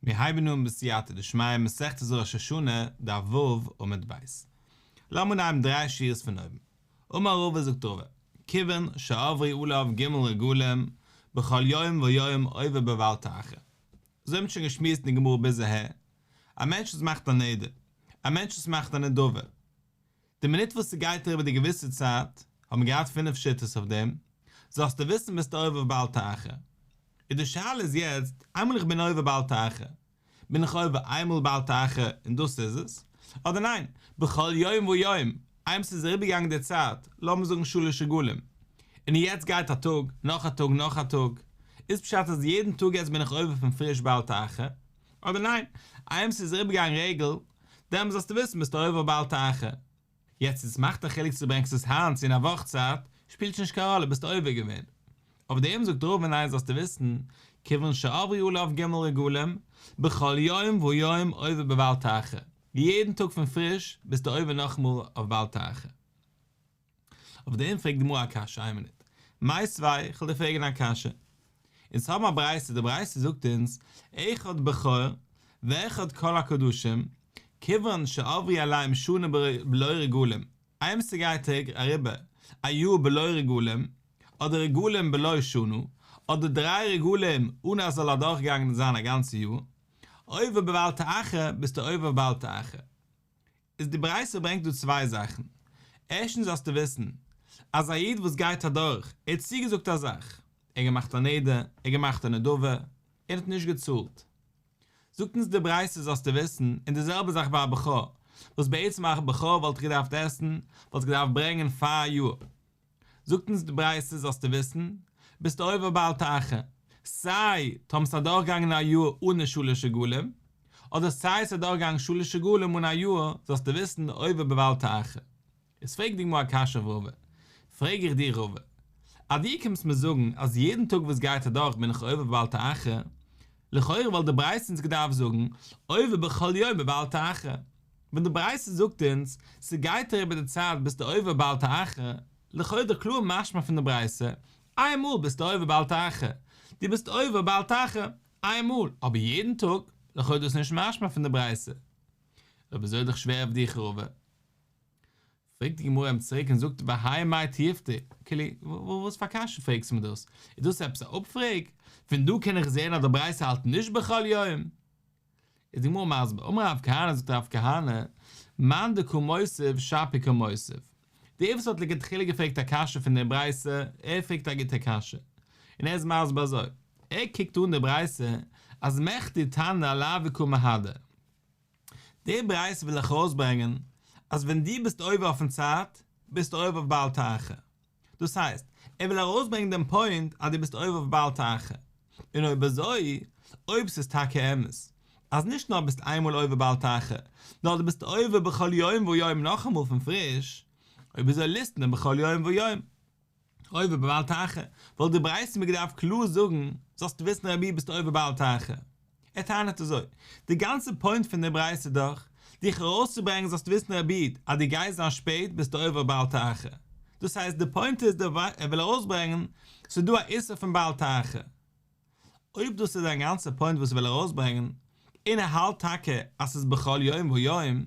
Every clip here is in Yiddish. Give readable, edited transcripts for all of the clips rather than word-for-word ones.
מיר הייבן אן בסייעתא דשמיא מסכת ראש השנה, דף ו' עמוד ב'. לאמיר אנהייבן דריי שורות פון אויבן. אמר רבא זאגט רבא, כיוון שעברו עליו ג' רגלים בכל יום ויום עובר בבל תאחר. אזוי האט מען שוין געשמועסט אין די גמרא ביז אהער. א מענטש וואס מאכט א נדר, א מענטש וואס מאכט א נדבה, די מינוט וואס ס'גייט אריבער די געוויסע צייט, האבן מיר געהאט פינף שיטות אויף דעם, זאלסטו וויסן ביסטו עובר בל תאחר. און די שאלה איז יעצט, איינמאל איך בין עובר בל תאחר, בין איך עובר איינמאל בל תאחר און דאס איז עס? אדער ניין, בכל יום ויום, איינמאל ס'איז אריבערגעגאנגען די צייט, לאמיר זאגן שלש רגלים, און יעצט גייט א טאג, נאך א טאג, נאך א טאג, איז פשט אז יעדן טאג יעצט בין איך עובר פון פריש בל תאחר? אדער ניין, איינמאל ס'איז אריבערגעגאנגען רגל, דעמאלס זאלסטו וויסן ביסטו עובר בל תאחר. יעצט עס מאכט א חילוק צו דו ברענגסט עס היינט צו אין א וואך צייט, שפילט שוין נישט קיין ראלע ביסטו עובר געווען. אויף דעם זאגט רבא ניין זאלסטו וויסן, כיוון שעברו עליו ג' רגלים, בכל יום ויום עובר בבל תאחר, יעדן טאג פון פריש ביסטו עובר נאכאמאל אויף בל תאחר. אויף דעם פרעגט די גמרא א קשיא, איין מינוט, מיתיבי, איך וועל דיר פרעגן א קשיא. אונז האבן א ברייתא, די ברייתא זאגט אונז, אחד בכור ואחד כל הקדשים, כיוון שעברו עליהם שנה בלא רגלים, איינמאל ס'גייט אריבער א יאר בלא רגלים, אדער רגלים בלא שנה, אדער דריי רגלים אן אז ס'זאל אדורכגעגאנגען זיין א גאנצע יאר, עובר בבל תאחר, ביסטו עובר בל תאחר. איז די ברייתא ברענגט דא צוויי זאכן, ערשטנס זאלסטו וויסן אז א איד וואס גייט אדורך, ער האט צוגעזאגט א זאך, ער האט געמאכט א נדר, ער האט געמאכט א נדבה, ער האט נישט געצאלט. זאגט אונז די ברייתא זאלסטו וויסן, און די זעלבע זאך ביי א בכור, וואס בעצם א בכור וואלט געדארפט עסן, וואלט געדארפט ברענגען פאר א יאר, זאגט אונז די ברייתא זאלסטו וויסן, ביסט עובר בל תאחר, סיי טאמער ס'איז אדורכגעגאנגען א יאר אנע שלש רגלים, אדער סיי ס'איז אדורכגעגאנגען שלש רגלים אן א יאר, זאלסטו וויסן עובר בבל תאחר. איז פרעגט די גמרא א קשיא אויף רבא, פרעג איך דיר רבא, אז דו קומסט מיר זאגן אז יעדן טאג וואס גייט אדורך בין איך עובר בל תאחר, לכאורה וואלט די ברייתא אונז געדארפט זאגן עובר בכל יום בבל תאחר, ווען די ברייתא זאגט אונז ס'גייט אריבער די צייט ביסטו עובר בל תאחר, לכאו' דאך קלאר משמע פון די ברייתא, איין מאל ביסטו עובר בל תאחר, דו ביסט עובר בל תאחר, איין מאל, אבער יעדן טאג, לכאו' דאס נישט משמע פון די ברייתא. אויב אזוי איז דאך שווער אויף דיך רבא. פרעגט די גמרא אים צוריק און זאגט והאי מאי תיובתא, כאילו, וואס פאר קשיא פרעגסטו מיר דאס? איז דאס עפעס א אפפרעג? פון דא קען איך זען אז די ברייתא האלט נישט בכל יום? איז די גמרא מסביר, אמר רב כהנא זאגט רב כהנא, מאן דקא מותיב שפיר קא מותיב, דער וואס האט לכתחילה געפרעגט א קשיא פון דער ברייתא, ער פרעגט א גוטע קשיא, און ער איז מסביר אזוי, ער קוקט אן די ברייתא אז מכדי תנא אלאוי קא מהדר, די ברייתא וויל דיך ארויסברענגען אז ווען דו ביסט עובר אויפן צייט, ביסטו עובר אויף בל תאחר. דאס הייסט, ער וויל ארויסברענגען דעם פוינט אז דו ביסט עובר אויף בל תאחר. און אויב אזוי, אויב ס'איז טאקע אמת אז נישט נאר ביסט איינמאל עובר בל תאחר, נאר דו ביסט עובר בכל יום ויום נאכאמאל פון פריש, אויב אזוי ליתני בכל יום ויום. עובר בבל תאחר, וואלט די ברייתא מיר געדארפט קלאר זאגן, זאלסטו וויסן רבי ביסט עובר בל תאחר. ער טענה'ט אזוי, די גאנצע פוינט פון די ברייתא איז דאך, דיך ארויסצוברענגען זאלסטו וויסן רבי אז דו גייסט זיין שפעט ביסטו עובר בל תאחר. דאס הייסט די פוינט איז ער וויל ארויסברענגען ס'איז דא א איסור פון בל תאחר. אויב דאס איז זיין גאנצע פוינט וואס ער וויל ארויסברענגען, און ער האלט טאקע אז ס'איז בכל יום ויום,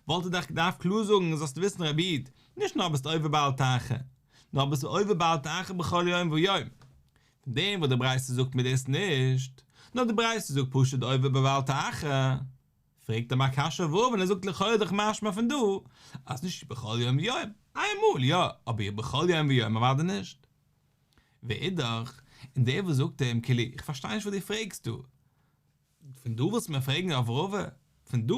וואלט ער דאך געדארפט קלאר זאגן זאלסטו וויסן רבי איד, נישט נאר ביסט עובר בל תאחר, נאר ביסט עובר בל תאחר בכל יום ויום. פון דעם וואס די ברייתא זאגט מיר דאס נישט, נאר די ברייתא זאגט פשוט עובר בבל תאחר, פרעגט אים א קשיא אויף רבא און ער זאגט לכאורה איז דאך משמע פון דא אז נישט בכל יום ויום, איינמאל יא, אבער בכל יום ויום אוודאי נישט. ואידך, און דער וואס זאגט אים כאילו איך פארשטיי נישט וואס דו פרעגסט דא, פון דא ווילסטו מיר פרעגן אויף רבא? פון דא?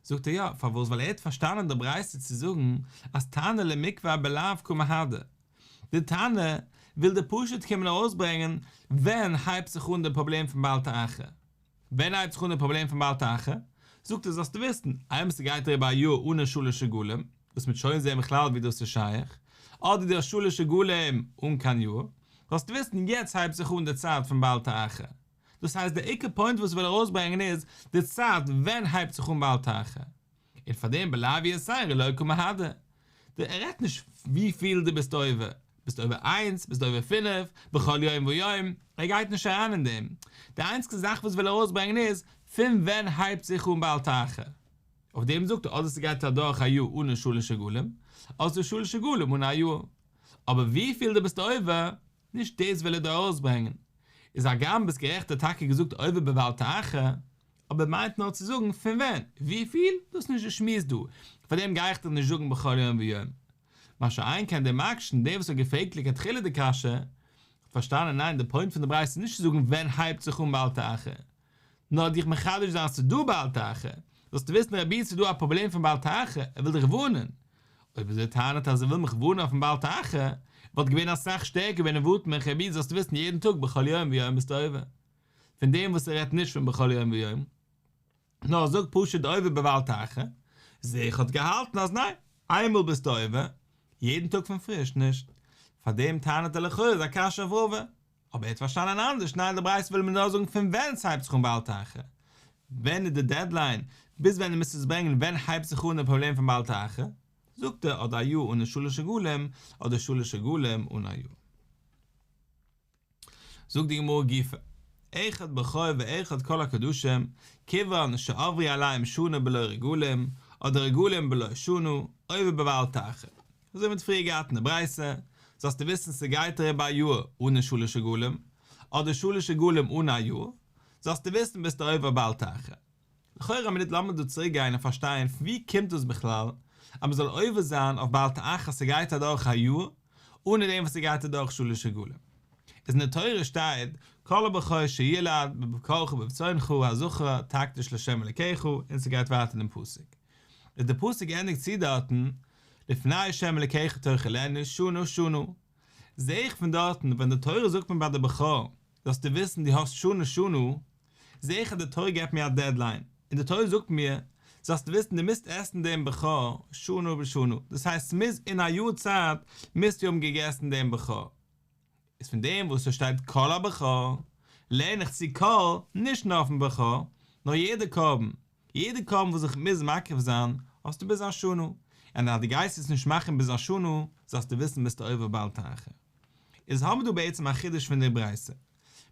זאגט ער יא, פארוואס ווייל ער האט פארשטאנען די ברייתא צו זאגן אז תנא למיקבע בלאו קא מהדר, די תנא וויל דיר פשוט קומען ארויסברענגען ווען הייבט זיך אן די פראבלעם פון בל תאחר. ווען הייבט זיך אן די פראבלעם פון בל תאחר? זאגט ער זאלסטו וויסן, איינמאל ס'גייט אריבער א יאר אנע שלש רגלים, וואס מ'וועט שוין זען בכלל ווי דאס איז שייך, אדער דו האסט שלש רגלים אן קיין יאר, זאלסטו וויסן יעצט הייבט זיך אן די צייט פון בל תאחר. דאס הייסט די עיקר פוינט וואס וויל ארויסברענגען איז די צייט ווען הייבט זיך אן בל תאחר. און פאר דעם בלאו יתירא לא קא מהדר. ער רעדט נישט וויפיל דו ביסט עובר. ביסט עובר איינס, ביסט עובר פינף, בכל יום ויום, ער גייט נישט אריין אין דעם. די איינציגסטע זאך וואס וויל ער ארויסברענגען איז, פון ווען הייבט זיך אן בל תאחר? אויף דעם זאגט ער אדער ס'גייט אדורך א יאר אנע שלש רגלים, אדער ס'איז שלש רגלים אן א יאר. אבער וויפיל דו ביסט עובר, נישט דאס וויל ער דא ארויסברענגען. איז הגם ביסט גערעכט ער האט טאקע געזאגט עובר בבל תאחר, אבער מיינט נאר צו זאגן פון ווען, וויפיל, דאס איז נישט די שמועס דא, פאר דעם גיי איך דיך נישט זאגן בכל יום ויום. מה שאין כן דער מקשן, דער וואס האט געפרעגט לכתחילה די קשיא, האט פארשטאנען ניין די פוינט פון די ברייתא איז נישט צו זאגן ווען הייבט זיך אן בל תאחר, נאר דיך מחדש זיין ס'איז דא בל תאחר, זאלסטו וויסן רבי ס'איז דא א פראבלעם פון בל תאחר, ער וויל דיך ווארנען. אויב אזוי טענה'ט אז ער וויל מיך ווארנען אויפן בל תאחר, וואלט געווען אסאך שטערקער ווען ער ווארנט מיך רבי זאלסטו וויסן יעדן טאג בכל יום ויום ביסטו עובר. פון דעם וואס ער רעדט נישט פון בכל יום ויום, נאר ער זאגט פשוט עובר בבל תאחר, זעה איך האט געהאלטן אז ניין, איינמאל ביסטו עובר, יעדן טאג פון פריש נישט. פאר דעם טענה'ט ער לכאורה איז א קשיא אויף רבא. אבער ער האט פארשטאנען אנדערש, ניין די ברייתא וויל מיר נאר זאגן פון ווען ס'הייבט זיך אן בל תאחר, ווען איז די דעדליין, ביז ווען דו מוזט עס ברענגען, ווען הייבט זיך אן די פראבלעם פון בל תאחר, זאגט ער אדער א יאר אן שלש רגלים, אדער שלש רגלים אן א יאר. זאגט די גמרא גופא, אחד בכור ואחד כל הקדשים, כיוון שעברו עליהם שנה בלא רגלים, אדער רגלים בלא שנה, עובר בבל תאחר. אזוי ווי מ'האט פריער געהאט אין די ברייתא, זאלסטו וויסן ס'גייט אריבער א יאר אנע שלש רגלים, אדער שלש רגלים אן א יאר, זאלסטו וויסן ביסטו עובר בל תאחר. לכאורה א מינוט לאמיר דא צוריק גיין און פארשטיין פון ווי קומט דאס בכלל אז מ'זאל עובר זיין אויף בל תאחר ס'גייט אדורך א יאר אנע דעם וואס ס'גייט אדורך שלש רגלים. איז אין די תורה שטייט כל הבכור שילד בבקרך ובצאנך הזכר תקדיש לה' אלקיך און ס'גייט ווייטער דעם פסוק. איז די פסוק ענדיגט צו דארטן לפני ה' אלקיך תאכלנו שנה שנה, זעה איך פון דארטן ווען די תורה זאגט מיר ביי די בכור זאלסטו וויסן דו האסט שנה שנה, זעה איך אז די תורה געבט מיר א דעדליין, און די תורה זאגט מיר זאלסטו וויסן דו מוזט עסן דעם בכור שנה בשנה, דאס הייסט ס'מוז אין א יאר צייט מוזטו האבן געגעסן דעם בכור. איז פון דעם וואס עס שטייט כל הבכור, לערן איך צו כל נישט נאר אויפן בכור, נאר יעדע קרבן, יעדע קרבן וואס איך מוז מקריב זיין, האסטו ביז א שנה, און אז דו גייסט עס נישט מאכן ביז א שנה, זאלסטו וויסן ביסטו עובר בל תאחר. איז האבן מיר דא בעצם א חידוש פון די ברייתא.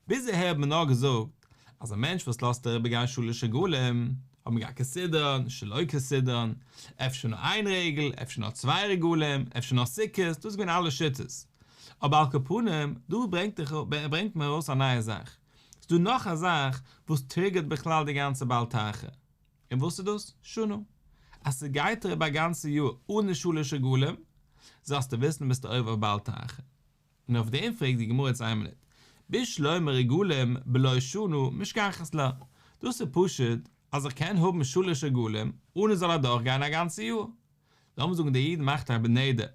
ביז אהער האט מען נאר געזאגט אז א מענטש וואס לאזט אריבער גיין שלש רגלים, האט מען געהאט כסדרן, שלא כסדרן, אפשר נאר איין רגל, אפשר נאר צוויי רגלים, אפשר נאר סוכות, דאס איז געווען אלע שיטות. אבער על כל פנים, דא ברענגט ברענגט מען ארויס א נייע זאך. ס'דא נאך א זאך וואס טריגערט בכלל די גאנצע בל תאחר. און וואס איז דאס? שנה. אז ס'גייט אריבער א גאנצע יאר אן די שלש רגלים, זאלסטו וויסן ביסטו עובר בל תאחר. און אויף דעם פרעגט די גמרא יעצט איין מינוט, בשלמא רגלים בלא שנה משכחת לה, דאס איז פשוט אז איך קען האבן שלש רגלים אן עס זאל אדורך גיין א גאנצע יאר. לאמיר זאגן דער איד מאכט א נדר,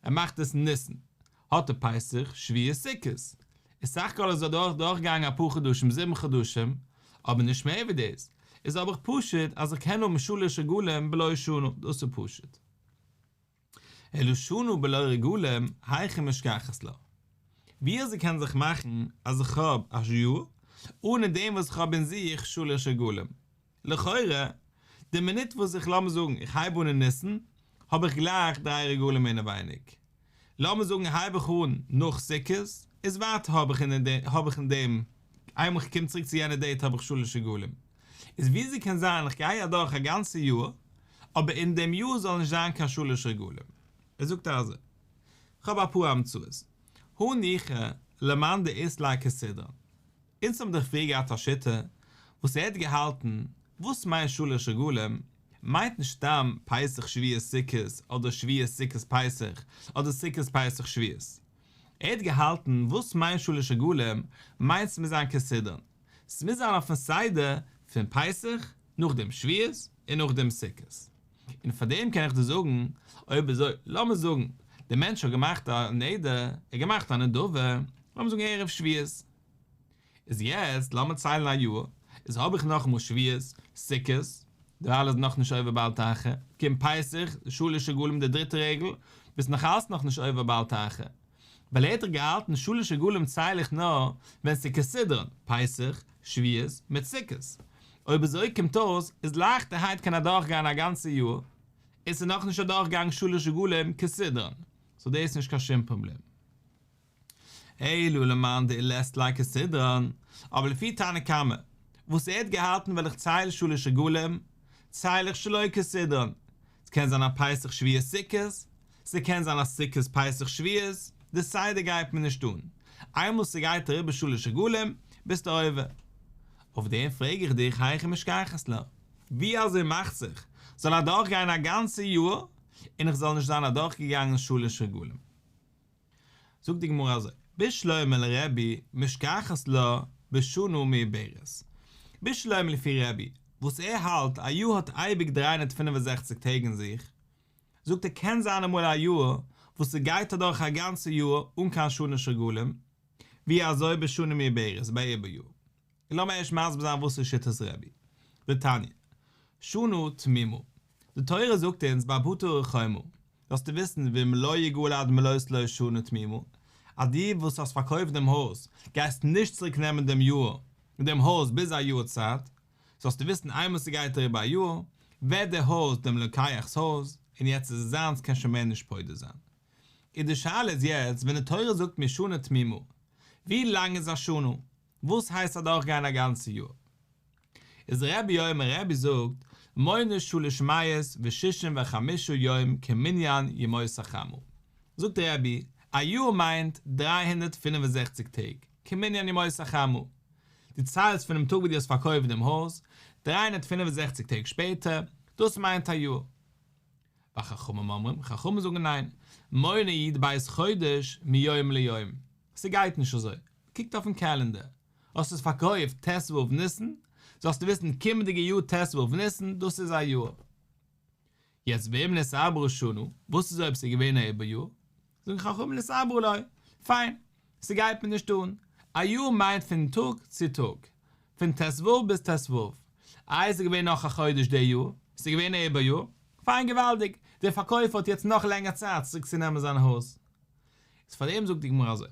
ער מאכט עס אין ניסן, האט ער פסח, שבועות, סוכות, איז סך הכל איז אדורך דורכגעגאנגען אפאר חדשים, זיבן חדשים, אבער נישט מער ווי דאס, איז אבער פשוט אז איך קען האבן שלש רגלים בלא שנה, דאס איז פשוט. אלא שנה בלא רגלים, היכי משכחת לה. ווי אזוי קען זיך מאכן אז איך האב א יאר אנע דעם וואס איך האב אין זיך שלש רגלים? לכאורה, די מינוט וואס איך לאמיר זאגן איך הייב אן אין ניסן, האב איך גלייך דריי רגלים אינעווייניג. לאמיר זאגן הייב איך אן נאך סוכות, איז ווייטער האב איך אין האב איך אין דעם, איינמאל איך קום צוריק צו יענע דעיט האב איך שלש רגלים. איז וויאזוי קען זיין איך גיי אדורך א גאנצע יאר, אבער אין דעם יאר זאל נישט זיין קיין שלש רגלים? ער זאגט אזוי, כ'האב אפאר המצאות. הניחא למאן דאית ליה כסדרן. אונז האבן דאך פריער געהאט א שיטה וואס ער האט געהאלטן, וואס מיינט שלש רגלים? מיינט נישט סתם פסח שבועות סוכות אדער שבועות סוכות פסח אדער סוכות פסח שבועות. ער האט געהאלטן וואס מיינט שלש רגלים מיינט ס'מוז זיין כסדרן, ס'מוז זיין אויפן סדר פון פסח, נאכדעם שבועות און נאכדעם סוכות. און פאר דעם קען איך דיר זאגן, אויב אזוי, לאמיר זאגן דער מענטש האט געמאכט א נדר, ער האט געמאכט א נדבה, לאמיר זאגן ערב שבועות, איז יעצט לאמיר ציילן א יאר, איז האב איך נאכאמאל שבועות, סוכות, דערווייל איז נאכנישט עובר בל תאחר, קומט פסח, שלש רגלים די דריטע רגל, ביסט נאך אלץ נאכנישט עובר בל תאחר, ווייל ער האט דאך געהאלטן שלש רגלים צייל איך נאר ווען ס'איז כסדרן, פסח, שבועות, מיט סוכות. אויב אזוי קומט אויס איז לייכטערהייט קען אדורכגיין א גאנצע יאר, און ס'איז נאכנישט אדורכגעגאנגען שלש רגלים כסדרן, סאו דאס איז נישט קיין שום פראבלעם. אלא למאן דאית ליה כסדרן, אבער לפי תנא קמא, וואס ער האט געהאלטן ווען איך צייל שלש רגלים, צייל איך שלא כסדרן, ס'קען זיין א פסח שבועות סוכות, ס'קען זיין א סוכות פסח שבועות, די סדר גייט מיר נישט אן, איינמאל ס'גייט אריבער שלש רגלים, ביסטו עובר. אויף דעם פרעג איך דיך היכי משכחת לה, ווי אזוי מאכט זיך זאל אדורך גיין א גאנצע יאר און איך זאל נישט זיין אדורך געגאנגען שלש רגלים? זאגט די גמרא אזוי, בשלמא לרבי משכחת לה בשנה מעוברת, בשלמא לפי רבי וואס ער האלט א יאר האט אייביג 365 טעג אין זיך, זאגט ער קען זיין אמאל א יאר וואס ס'גייט אדורך א גאנצע יאר אן קיין שלש רגלים, ווי אזוי בשנה מעוברת ביי עיבור יאר? און לאמיר ערשט מסביר זיין וואס איז שיטת רבי. דתניא, שנה תמימה. די תורה זאגט אונז ביי בתי ערי חומה, זאלסטו וויסן ואם לא יגאל עד מלאות לו שנה תמימה, אז דו וואס האסט פארקויפט דעם הויז גייסט נישט צוריק נעמען דעם יאר דעם הויז ביז א יאר צייט, זאלסטו וויסן איינמאל ס'גייט אריבער א יאר, ווערט דער הויז דעם לוקח'ס הויז, און יעצט איז עס זיינס קען שוין מער נישט פודה זיין. און די שאלה איז יעצט ווען די תורה זאגט מיר שנה תמימה, ווי לאנג איז א שנה? וואס הייסט אדורכגיין א גאנצע יאר? איז רבי אומר רבי זאגט מונה שלש מאות ושישים וחמשה יום כמנין ימות החמה זאגט רבי א יאר מיינט 365 טעג כמנין ימות החמה דו ציילסט פונעם טאג וואס דו האסט פארקויפט דעם הויז 365 טעג שפעטער דאס מיינט א יאר. וחכמים אומרים, חכמים זאגן ניין, מונה י"ב חודש מיום ליום, ס'גייט נישט אזוי, קוקט אויפן קעלענדער, האסט עס פארקויפט ט"ו ניסן, זאלסטו וויסן קומענדיגע יאר ט"ו ניסן, דאס איז א יאר. יעצט ואם נתעברה שנה, וואס איז אויב ס'איז געווען א עיבור יאר? זאגן חכמים נתעברה לו, פיין, ס'גייט מיר נישט אן, א יאר מיינט פון טאג צו טאג, פון ט"ו ביז ט"ו, איי ס'איז געווען נאך א חודש די יאר, ס'איז געווען א עיבור יאר, פיין געוואלדיג, דער פארקויפער האט יעצט נאך לענגער צייט צוריק צו נעמען זיין הויז. איז פאר דעם זאגט די גמרא אזוי.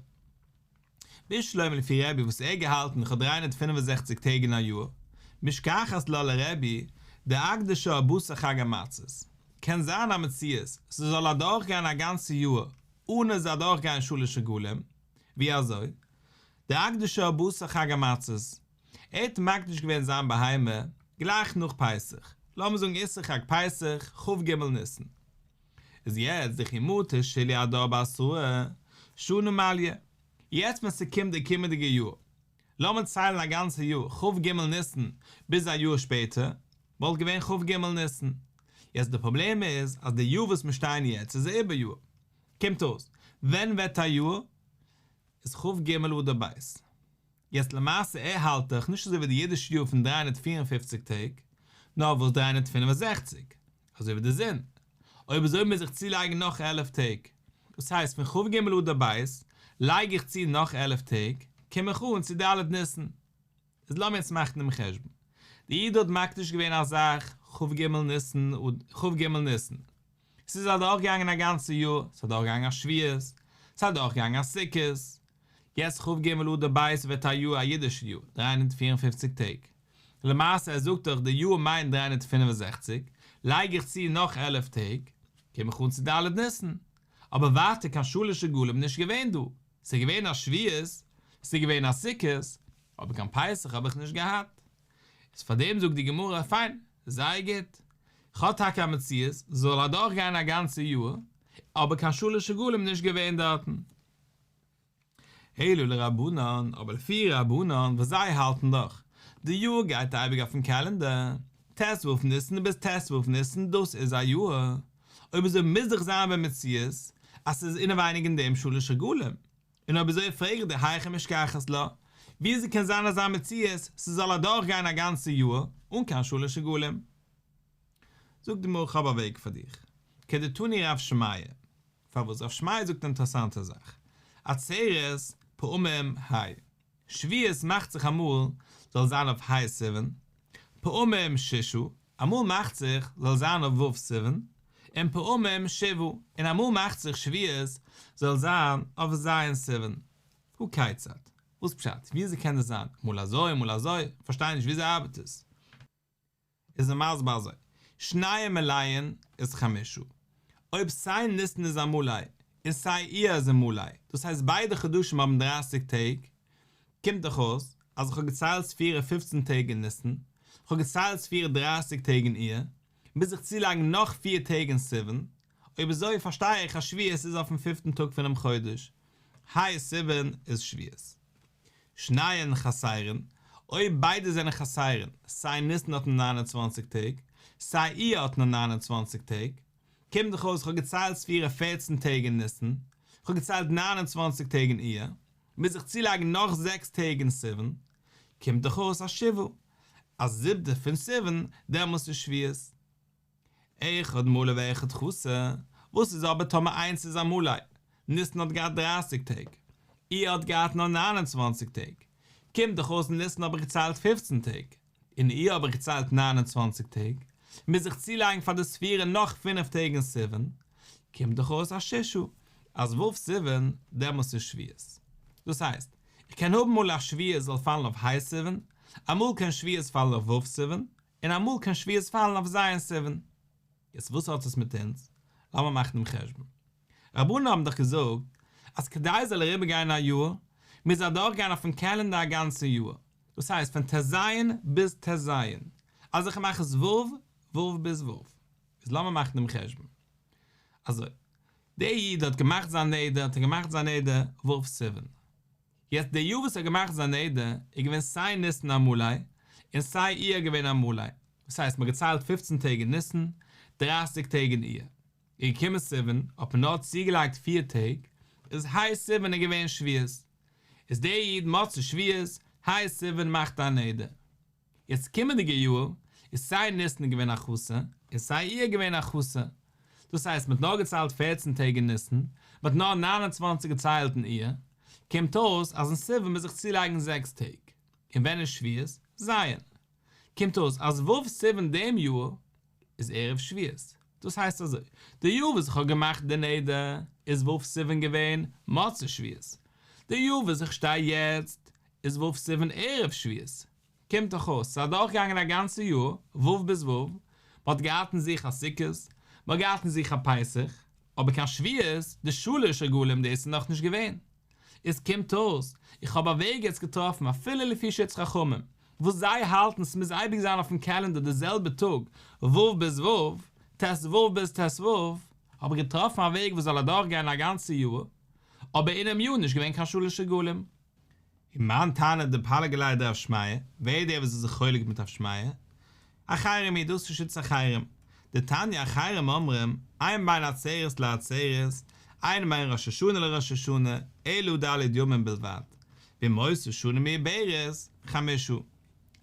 בשלמא לפי רבי וואס ער האט געהאלטן איך האב 365 טעג אין א יאר, משכחת לה לרבי דאקדשה בתר חג המצות, קען זיין א מציאות ס'זאל אדורכגיין א גאנצע יאר אן עס זאל אדורכגיין שלש רגלים, ווי אזוי? דאקדשה בתר חג המצות, ער האט מקדיש געווען זיין בהמה גלייך נאך פסח, לאמיר זאגן אסרו חג פסח כ"ג ניסן, איז יעצט דכי מטא שילהי הדר בתראה שנה מליא, יעצט ווען ס'קומט די קומענדיגע יאר, לאמיר ציילן א גאנצע יאר כ"ג ניסן ביז א יאר שפעטער, וואלט געווען כ"ג ניסן, יעצט די פראבלעם איז אז די יאר וואס מיר שטייען יעצט איז א עיבור יאר, קומט אויס ווען ווערט א יאר? איז כ"ג אדר ב'. יעצט למעשה ער האלט דאך נישט אזוי ווי די אידישע יאר פון 354 טעג, נאר וואס 365, אזוי ווי די זון. אויב אזוי מוז איך צולייגן נאך 11 טעג. דאס הייסט פון כ"ג אדר ב' לייג איך צו נאך 11 טעג, קום איך אן צו ד' ניסן. איז לאמיר יעצט מאכן דעם חשבון. די איד האט מקדיש געווען א זאך כ"ג ניסן, כ"ג ניסן. ס'איז אדורכגעגאנגען א גאנצע יאר, ס'איז אדורכגעגאנגען א שבועות, ס'איז אדורכגעגאנגען א סוכות, יעצט כ"ג אדר ב' ווערט א יאר א אידישע יאר, 354 טעג. למעשה ער זאגט דאך די יאר מיינט 365, לייג איך צו נאך 11 טעג, קום איך אן צו ד' ניסן. אבער ווייטער קיין שלש רגלים נישט געווען דא. ס'איז געווען א שבועות, ס'איז געווען א סוכות, אבער קיין פסח האב איך נישט געהאט. איז פאר דעם זאגט די גמרא, פיין, זייער גוט, כ'האב טאקע א מציאות, זאל אדורך גיין א גאנצע יאר, אבער קיין שלש רגלים נישט געווען דארטן. אלא לרבנן, אבער לפי רבנן וואס זיי האלטן דאך, די יאר גייט אייביג אויפן קעלענדער, ט"ו ניסן ביז ט"ו ניסן דאס איז א יאר, אויב אזוי מוז דאך זיין במציאות אז ס'איז אינעווייניג אין דעם שלש רגלים, און אויב אזוי פרעג איך דיר היכי משכחת לה, וויאזוי קען זיין אזא מציאות ס'זאל אדורכגיין א גאנצע יאר אן קיין שלש רגלים? זאגט די גמרא כ'האב א וועג פאר דיך, כדתני רב שמעיה, פארוואס רב שמעיה זאגט א אינטערעסאנטע זאך, עצרת פעמים ה', שבועות מאכט זיך אמאל זאל זיין אויף ה' סיוון, פעמים ששה, אמאל מאכט זיך זאל זיין אויף ו' סיוון, און פעמים שבעה, און אמאל מאכט זיך שבועות זאל זיין אויף ז' סיוון. הא כיצד? וואס פשט? וויאזוי קען דאס זיין? אמאל אזוי אמאל אזוי? כ'פארשטיי נישט וויאזוי ארבעט עס? איז ער מסביר אזוי, שניהם מלאין איז חמשה, אויב סיי ניסן איז א מלא. און סיי אייר איז א מלא, דאס הייסט ביידע חדשים האבן דרייסיג טעג, קומט דאך אויס אז איך האב געציילט ספירה פופצן טעג אין ניסן, איך האב געציילט ספירה דרייסיג טעג אין אייר, מוז איך צולייגן נאך פיר טעג אין סיוון, אויב אזוי פארשטיי איך אז שבועות איז אויפן פיפטן טאג פונעם חודש, ה' סיוון איז שבועות. שניהן חסרין, אויב ביידע זענען חסרין, סיי ניסן האט נאר 29 טעג, סיי אייר האט נאר 29 טעג, קומט דאך אויס איך האב געציילט ספירה פערצן טעג אין ניסן, איך האב געציילט 29 טעג אין אייר, מוז איך צולייגן נאך זעקס טעג אין סיוון, קומט דאך אויס אז שבעה, אז זיבטע פון סיוון, דעמאלס איז שבועות. אחד מלא ואחד חסר, וואס איז אבער טאמער איינס איז א מלא, ניסן האט געהאט דרייסיג טעג, אייר האט געהאט נאר 29 טעג, קומט דאך אויס אין ניסן האב איך געציילט פופצן טעג, אין אייר האב איך געציילט 29 טעג, מוז איך צולייגן פאר די ספירה נאך פינף טעג אין סיוון, קומט דאך אויס אז ששה, אז ו' סיוון, דעמאלס איז שבועות. דאס הייסט, איך קען האבן אמאל אז שבועות זאל פאלן אויף ה' סיוון, אמאל קען שבועות פאלן אויף ו' סיוון, און אמאל קען שבועות פאלן אויף ז' סיוון. יעצט וואס האט עס מיט אונז? לאמיר מאכן דעם חשבון. רבנן האבן דאך געזאגט אז כדי עס זאל אריבערגיין א יאר, מוז אדורכגיין אויפן קעלענדער א גאנצע יאר, דאס הייסט פון ט"ז ביז ט"ז, אז איך מאך עס ו', ו' ביז ו'. איז לאמיר מאכן דעם חשבון. אזוי, דער איד האט געמאכט זיין נדר, האט ער געמאכט זיין נדר ו' סיוון. יעצט די יאר וואס ער האט געמאכט זיין נדר איז געווען סיי ניסן א מלא און סיי אייר געווען א מלא, דאס הייסט מ'האט געציילט פופצן טעג אין ניסן, דרייסיג טעג אין אייר. איז געקומען סיוון האט מען נאר צוגעלייגט פיר טעג, איז ה' סיוון איז געווען שבועות. איז דער איד מוצאי שבועות, ה' סיוון מאכט א נדר. יעצט קומענדיגע יאר איז סיי ניסן געווען א חסר און סיי אייר געווען א חסר, דאס הייסט מ'האט נאר געציילט פערצן טעג אין ניסן, מ'האט נאר 29 געציילט אין אייר, קומט אויס אז אין סיוון מוז איך צולייגן זעקס טעג, און ווען איז שבועות? ז'. קומט אויס אז ו' סיוון דעם יאר איז ערב שבועות, דאס הייסט אזוי, די יאר וואס איך האב געמאכט די נדר איז ו' סיוון געווען מוצאי שבועות, די יאר וואס איך שטיי יעצט איז ו' סיוון ערב שבועות, קומט דאך אויס ס'איז אדורכגעגאנגען א גאנצע יאר, ו' ביז ו', מ'האט געהאט אין זיך א סוכות, מ'האט געהאט אין זיך א פסח, אבער קיין שבועות, די שלש רגלים דאס איז נאכנישט געווען. עס קומט אויס, איך האב א וועג יעצט געטראפן אפילו לפי שיטת חכמים, וואס זיי האלטן ס'מוז אייביג זיין אויפן קעלענדער די זעלבע טאג, ו' ביז ו', ט"ו ביז ט"ו, האב איך געטראפן א וועג וואס זאל אדורכגיין א גאנצע יאר, אבער אינעם יאר נישט געווען קיין שלש רגלים. ומאן תנא דפליגי עליה דרב שמעיה, ווער איז דער וואס איז זיך חולק מיט רב שמעיה? אחרים היא, דאס איז שיטת אחרים. דתניא אחרים אומרים, אין בין עצרת לעצרת, אין בין ראש השנה לראש השנה, אלא ד' ימים בלבד, ואם היתה שנה מעוברת, חמשה.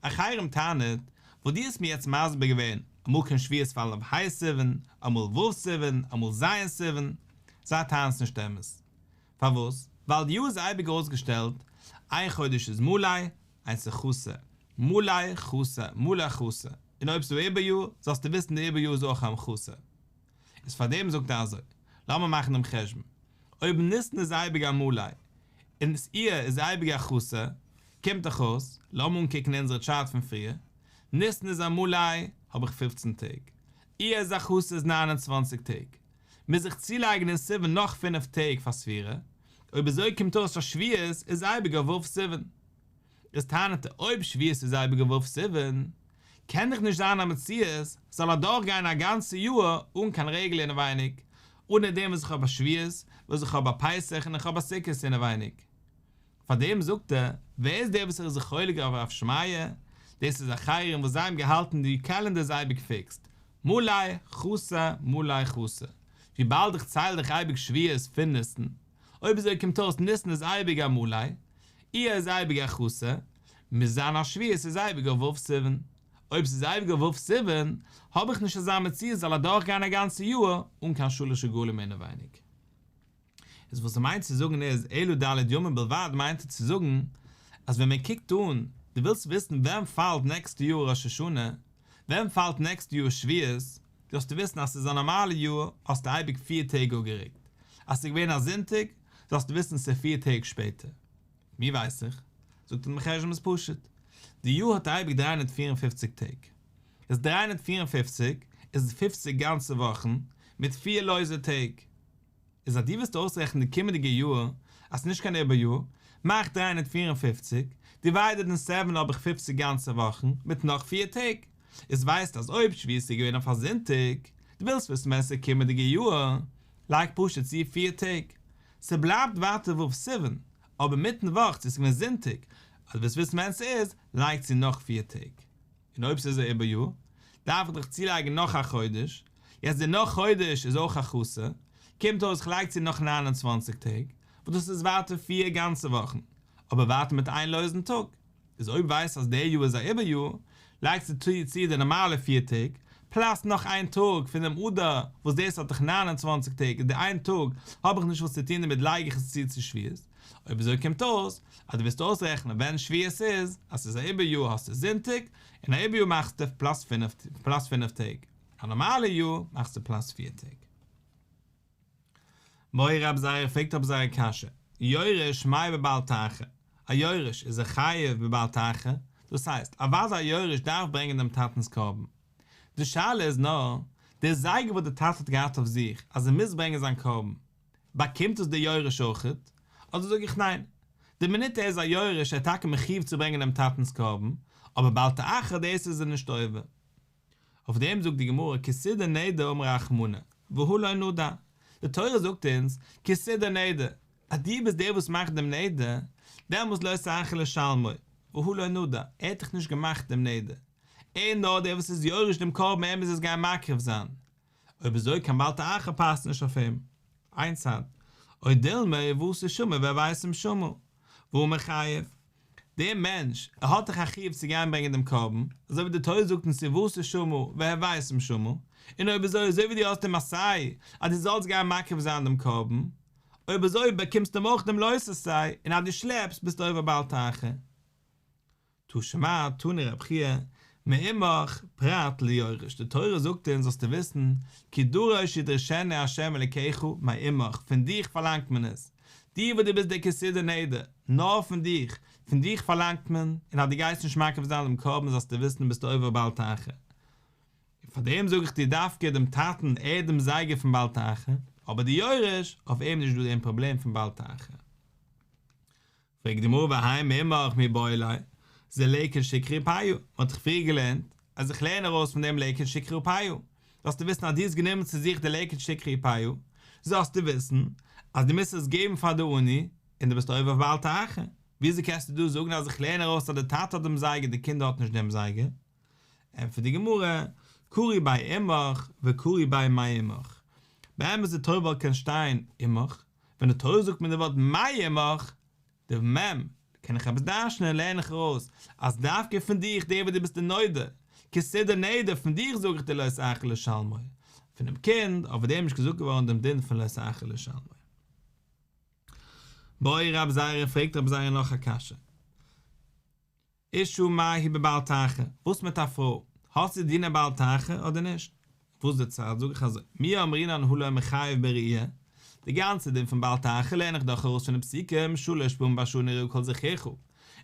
אחרים טענה'ט, וואס דו האסט מיר יעצט מסביר געווען, אמאל קען שבועות פאלן אויף ה' סיוון, אמאל ו' סיוון, אמאל ז' סיוון, זיי טענה'ן ס'נישט אמת. פארוואס? ווייל די יאר איז אייביג אויסגעשטעלט, איין חודש איז מלא, איינס איז חסר, מלא, חסר, מלא, חסר, און אויב ס'דא עיבור יאר, זאלסטו וויסן די עיבור יאר איז אויך א חסר. איז פארדעם זאגט ער אזוי, לאמיר מאכן דעם חשבון, אויב ניסן איז אייביג א מלא, און אייר איז אייביג א חסר, קומט דאך אויס, לאמיר אנקוקן אונזערע טשארט פון פריער, ניסן איז א מלא, האב איך פופצן טעג, אייר איז א חסר איז 29 טעג, מוז איך צולייגן אין סיוון נאך פינף טעג פאר ספירה, אויב אזוי קומט אויס אז שבועות איז אייביג אויף ו' סיוון. איז טענה'ט ער אויב שבועות איז אייביג אויף ו' סיוון, קען דאך נישט זיין א מציאות ס'זאל אדורך גיין א גאנצע יאר אן קיין רגל אינעווייניג, אנע דעם וואס איך האב א שבועות, וואס איך האב א פסח און איך האב א סוכות אינעווייניג. פאר דעם זאגט ער, ווער איז דער וואס ער איז זיך חולק אויף רב שמעיה? דאס איז אחרים וואס זיי האבן געהאלטן די קעלענדער איז אייביג פיקסד, מלא, חסר, מלא, חסר. וויבאלד איך צייל דאך אייביג שבועות פון ניסן, אויב אזוי קומט אויס ניסן איז אייביג א מלא, אייר איז אייביג א חסר, מוז זיין אז שבועות איז אייביג אויף ו' סיוון. אויב ס'איז אייביג אויף ו' סיוון, האב איך נישט אזא מציאות זאל אדורכגיין א גאנצע יאר אן קיין שלש רגלים אינעווייניג. איז וואס ער מיינט צו זאגן איז אלא ד' ימים בלבד מיינט ער צו זאגן אז ווען מען קוקט אן, דו ווילסט וויסן ווען פאלט נעקסטע יאר ראש השנה, ווען פאלט נעקסטע יאר שבועות, זאלסטו וויסן אז ס'איז א נארמאלע יאר האסטו אייביג פיר טעג אפגערוקט, אז ס'איז געווען א זונטאג זאלסטו וויסן ס'איז פיר טעג שפעטער. ווי ווייס איך? זאגט ער דעם חשבון איז פשוט, די יאר האט אייביג 354 טעג, איז 354 איז 50 גאנצע וואכן מיט פיר לויזע טעג. איז אז דו ווילסט אויסרעכענען די קומענדיגע יאר אז ס'איז נישט קיין עיבור יאר, מאך 354, דיוויידעד אין סעווען האב איך פופציג גאנצע וואכן, מיט נאך פיר טעג. איז ווייסט אז אויב שבועות איז געווען אויף א זונטאג, דו ווילסט וויסן ווען ס'איז קומענדיגע יאר, לייג פשוט צו פיר טעג. ס'בלייבט ווייטער ו' סיוון, אבער מיטן וואך צו ס'איז געווען זונטאג, אז דו ווילסט וויסן ווען ס'איז, לייג צו נאך פיר טעג. און אויב ס'איז א עיבור יאר, דארף איך דאך צולייגן נאך א חודש, יעצט די נאך חודש איז אויך א חסר, קומט אויס כ'לייג צו נאך 29 טעג, וואס דאס איז ווייטער פיר גאנצע וואכן, אבער ווייטער מיט איין לויזן טאג. איז אויב ווייסט אז דער יאר איז א עיבור יאר, לייגסטו צו די נארמאלע פיר טעג, פלאס נאך איין טאג פון דעם אדר, וואס דאס האט דאך 29 טעג, און די איין טאג האב איך נישט וואס צו טון דערמיט לייג איך עס צו צו שבועות, אויב אזוי קומט אויס אז דו ווילסט אויסרעכענען ווען שבועות איז, אז ס'איז א עיבור יאר האסטו זונטאג, און א עיבור יאר מאכסטו פלאס פינף טעג, א נארמאלע יאר מאכסטו פלאס פיר טעג. בעי רב זירא פרעגט רב זירא א קשיא, יורש מהו בבל תאחר, א יורש איז ער חייב בבל תאחר, דאס הייסט, אוודאי א יורש דארף ברענגען דעם טאטנ'ס קרבן, די שאלה איז נאר, דער זייגער וואס דער טאטע האט געהאט אויף זיך אז ער מוז ברענגען זיין קרבן, באקומט עס דער יורש אויכעט, אדער זאג איך ניין, די מינוט ער איז א יורש ער איז טאקע מחיוב צו ברענגען דעם טאטנ'ס קרבן, אבער בל תאחר דאס איז ער נישט עובר. אויף דעם זאגט די גמרא כי תדור נדר אמר רחמנא, והא לא נדר, די תורה זאגט אונז כי תדור נדר, אז דו ביסט דער וואס מאכט דעם נדר, דעמאלס לא תאחר לשלמו, והא לא נדר, ער האט דאך נישט געמאכט דעם נדר, ער איז נאר דער וואס איז יורש דעם קרבן ער מוז עס גיין מקריב זיין, אויב אזוי קיין בל תאחר פאסט נישט אויף אים. איין צד, או דילמא ובאת שמע והבאתם שמה, והא מיחייב. דער מענטש, ער האט דאך א חיוב צו גיין ברענגען דעם קרבן, אזוי ווי די תורה זאגט אונז ובאת שמה והבאתם שמה, און אויב אזוי אזוי ווי דו האסט דעם עשה אז דו זאלסט גיין מקריב זיין דעם קרבן, אויב אזוי באקומסטו אים אויך דעם לא תעשה, און אז דו שלעפסט ביסטו עובר בל תאחר. תא שמע, תני רב חייא, מעמך פרט ליורש, די תורה זאגט אונז זאלסטו וויסן, כי דרוש ידרשנו ה' אלוקיך מעמך, פון דיך פארלאנגט מען עס, דו וואס דו ביסט דער כי תדור נדר, נאר פון דיך, פון דיך פארלאנגט מען, און אז דו גייסט נישט מקריב זיין דעם קרבן זאלסטו וויסן ביסטו עובר בל תאחר. און פאר דעם זאג איך דיר דווקא דעם טאטן ער האט דעם זייגער פון בל תאחר, אבער די יורש, אויף אים איז נישט דא דעם פראבלעם פון בל תאחר. פרעגט די גמרא והאי מעמך מיבעי ליה, זה לקט שכחה ופאה, מען האט דאך פריער געלערנט אז איך לערן ארויס פון דעם לקט שכחה ופאה, זאלסטו וויסן אז דו האסט גענומען צו זיך די לקט שכחה ופאה, זאלסטו וויסן אז דו מוזט עס געבן פאר די עני, און דו ביסט עובר בל תאחר, וויאזוי קענסטו דא זאגן אז איך לערן ארויס אז די טאטע האט דעם זייגער די קינד האט נישט דעם זייגער? ענטפערט די גמרא, קרי ביה עמך וקרי ביה מעמך, באמת די תורה וואלט קענען שטיין עמך, ווען די תורה זאגט מיר די ווארט מעמך, די מ', קען איך עפעס דרש'נען לערן איך ארויס אז דווקא פון דיך דער וואס דו ביסט די נודר, כי תדור נדר, פון דיך זאג איך דיר לא תאחר לשלמו, פונעם קינד אויף דעם איז נישט געזאגט געווארן דעם דין פון לא תאחר לשלמו. בעי רב זירא פרעגט רב זירא נאך א קשיא. אשה מהו בבל תאחר, וואס מיט א פרוי? האט זי דיני בל תאחר אדער נישט? וואס די צד זאג איך אזוי, מי אמרינן הא לא מיחייב בראי', די גאנצע דין פון בל תאחר לערן איך דאך ארויס פון די פסוקים שלש פעמים בשנה יראה כל זכורך, און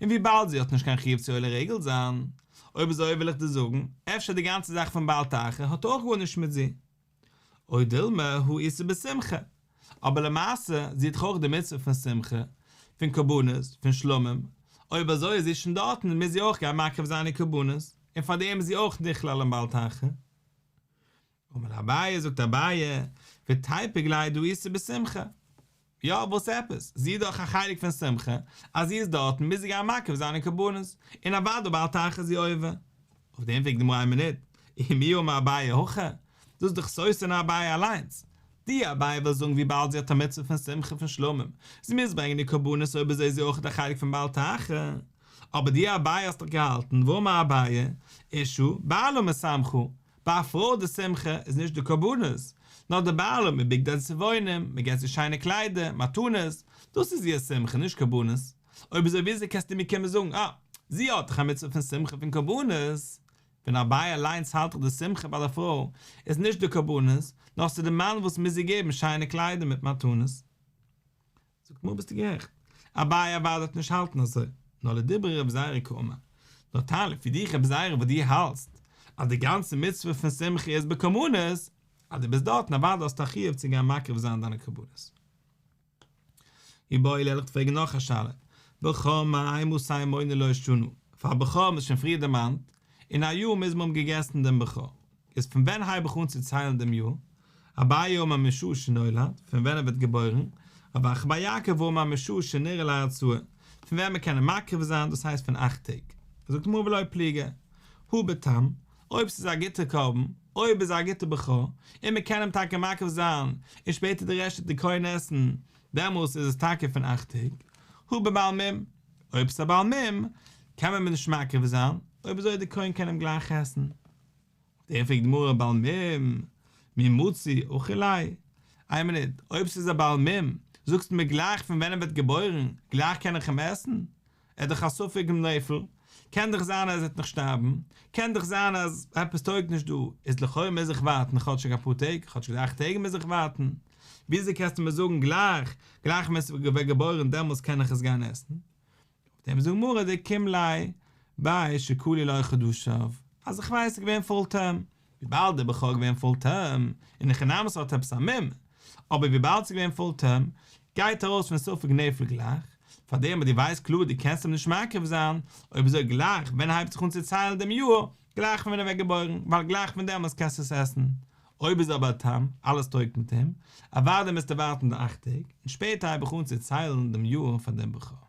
וויבאלד זי האט נישט קיין חיוב צו עולה רגל זיין, אויב אזוי וויל איך דיר זאגן, אפשר די גאנצע זאך פון בל תאחר האט אויך גארנישט מיט זי. או דילמא הא איתא בשמחה, אבער למעשה זי האט דאך אויך די מצוה פון שמחה, פון קרבנות, פון שלמים, אויב אזוי איז זי שוין דארטן מוז זי אויך גיין מקריב זיין איר קרבנות, און פאר דעם איז זי אויך נכלל אין בל תאחר. אמר ליה אביי, זאגט אביי, ותיפוק ליה דאיתא בשמחה. יא, וואס עפעס? זי איז דאך א חלק פון שמחה, אז זי איז דארטן מוז זי גיין מקריב זיין איר קרבנות, און אוודאי בל תאחר איז זי עובר. אויף דעם פרעגט די גמרא איין מינוט, ומי אמר אביי הכי? דאס איז דאך סותר אין אביי אליינס. דו אביי ווילסט זאגן וויבאלד זי האט א מצוה פון שמחה פון שלמים, זי מוז ברענגען די קרבנות אויב אזוי איז זי אויך א חלק פון בל תאחר. אבער דו אביי האסט דאך געהאלטן, והאמר אביי, אשה בעלה משמחה, ביי א פרוי די שמחה איז נישט די קרבנות, נאר די בעלה מבגדי צבעונים, מען געט זי שיינע קליידער, מתנות, דאס איז איר שמחה, נישט קרבנות. אויב אזוי וויאזוי קענסטו מיר קומען זאגן, אה, זי האט דאך א מצוה פון שמחה פון קרבנות, ווען אביי אליינס האלט דאך די שמחה ביי די פרוי איז נישט די קרבנות, נאר ס'איז די מאן וואס מוז איר געבן שיינע קליידער מיט מתנות. זאגט די גמרא ביסטו גערעכט, אביי אוודאי וועט נישט האלטן אזוי, נאר לדברי רב זירא קאמר, נאר טייל לפי דיך רב זירא וואס דו האלטסט אז די גאנצע מצוה פון שמחה איז בקרבנות, אז דו ביסט דארטן אוודאי האסטו א חיוב צו גיין מקריב זיין דיינע קרבנות. איבעיא להו, וועל איך פרעגן נאך א שאלה, בכור מאימתי מונין לו שנה, פאר בכור מ'האט שוין פריער דערמאנט, אין א יאר מוז מען האבן געגעסן דעם בכור, איז פון ווען הייב איך אן צו ציילן דעם יאר? אביי אמר משעה שנולד, פון ווען ער ווערט געבוירן, רב אחא בר יעקב אמר משעה שנראה להרצאה, פון ווען מען קען אים מקריב זיין, דאס הייסט פון אכט טעג. זאגט די גמרא ולא פליגי, הא בתם, אויב ס'איז א גוטער קרבן, אויב איז א גוטער בכור, און מען קען אים טאקע מקריב זיין, און שפעטער די רעשט וועט די כהן עסן, דעמאלס איז עס טאקע פון אכט טעג. הא בבעל מום, אויב ס'איז א בעל מום, קען מען אים נישט מקריב זיין, אויב אזוי די כהן קען אים גלייך עסן. דערויף פרעגט די גמרא בעל מום, מי מצי אכיל ליה? איין מינוט, אויב ס'איז א בעל מום, זאגסטו מיר גלייך פון ווען ער ווערט געבוירן, גלייך קען איך אים עסן? ער איז דאך א ספק נפל, קען דאך זיין אז ער וועט נאך שטארבן, קען דאך זיין אז עפעס טויג נישט דא, איז לכאו' מוז איך ווארטן כאטשיג אפאר טעג, כאטשיג די אכט טעג מוז איך ווארטן, וויאזוי קענסטו מיר זאגן גלייך, גלייך ווען ס'ווערט געבוירן דעמאלס קען איך עס גיין עסן? אויף דעם זאגט די גמרא דקים ליה בי שכלו לו חדשיו, אז איך ווייס ס'איז געווען פול טערם, וויבאלד דער בכור איז געווען פול טערם, אין הכי נמי ס'האט עפעס א מום, אבער וויבאלד ס'איז געווען פול טערם, גייט ארויס פון ספק נפל גלייך, פארדעם אז דו ווייסט קלאר דו קענסט אים נישט מקריב זיין, אויב אזוי גלייך ווען הייבט זיך אן צו ציילן דעם יאר, גלייך פון ווען ער ווערט געבוירן, ווייל גלייך פון דעמאלס קענסטו עס עסן. אויב איז אבער א תם, אלעס טויגט מיט אים, אוודאי מוזטו ווארטן די אכט טעג, און שפעטער הייב איך אן צו ציילן דעם יאר פאר דעם בכור.